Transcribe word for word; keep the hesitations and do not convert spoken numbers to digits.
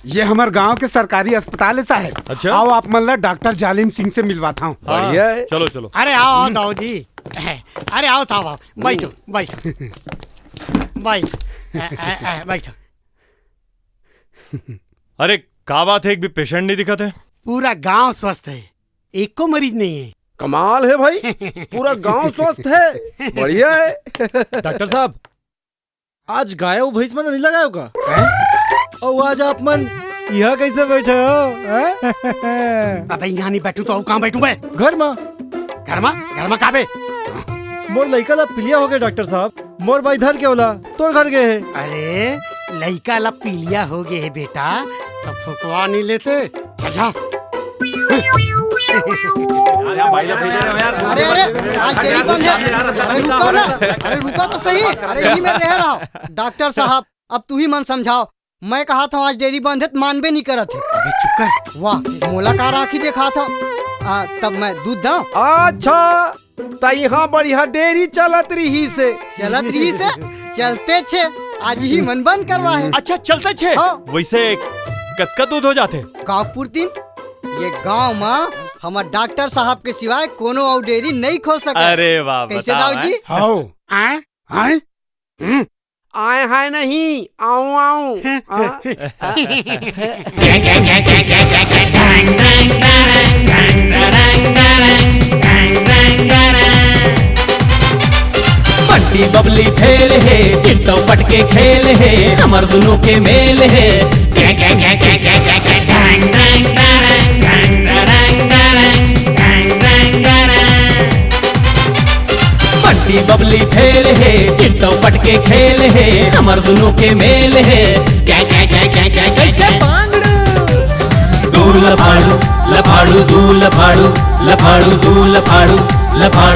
ये हमर गांव के सरकारी अस्पताल है साहब। अच्छा। आओ, आप मन ला डॉक्टर जालिम सिंह से मिलवाता हूँ। हाँ, बढ़िया है। चलो, चलो। अरे आओ, आओ दाऊ जी। अरे आओ साहब, आओ, बैठो, बैठो। बैठ, ए, ए, ए, बैठो। अरे, का बात है, एक भी पेशेंट नहीं दिखत है? पूरा गांव स्वस्थ है, एको मरीज नहीं है। कमाल है भाई, पूरा गांव स्वस्थ है, बढ़िया है। डॉक्टर साहब, आज गाय अउ भैंस मन नहीं लगायो का? अउ आज आप मन यहाँ कैसे बैठे हो, हैं? अबे यहाँ नहीं बैठू तो अउ कहाँ बैठू मैं? घर मा। घर मा? घर मा का बे? मोर लइका ला पीलिया हो गए डॉक्टर साहब, मोर बाई धर के ओला तोर घर गए है। अरे, लइका ला पीलिया हो गए है बेटा, तो फुकवा नहीं लेते। चल जा। अरे, अरे, आज डेयरी बंद है। अरे, रुको ना। अरे, रुको तो सही। अरे, यही में रह रहा। डॉक्टर साहब, अब तू ही मन समझाओ। मैं कहा था आज डेयरी बंद है, तो मानबे नहीं करत है। अबे, चुप कर। वाह, मोला का राखी देखा था। आ, तब मैं दूध दाऊं? अच्छा, त यहाँ बढ़िया डेयरी चलत रही से। चलत रही से? चलते छे, आज ही मन बंद करवा है। अच्छा, चलते छे? हाँ। वैसे कतका दूध हो जाते? गाँव पुरतीन, ये गाँव मा हमर डॉक्टर साहब के सिवाय कोनो अउ डेयरी नहीं खोल सके। अरे वाह, कैसे बताओ, दाऊ जी? हैं? हाओ। आए? आए? हम्म। आए हाय नहीं, आऊं, आऊं। आ? बंटी बबली फेल हे, चिट्टो पटके खेल हे, हमर दुनों के मेल हे। बंटी बबली फेल हे, चिट्टो पटके खेल हे, हमर दुनों के मेल हे। कैसे पांगड़ू? दू लफाड़ू, लफाड़ू, दू लफाड़ू, लफाड़ू, दू लफाड़ू, लफाड़ू।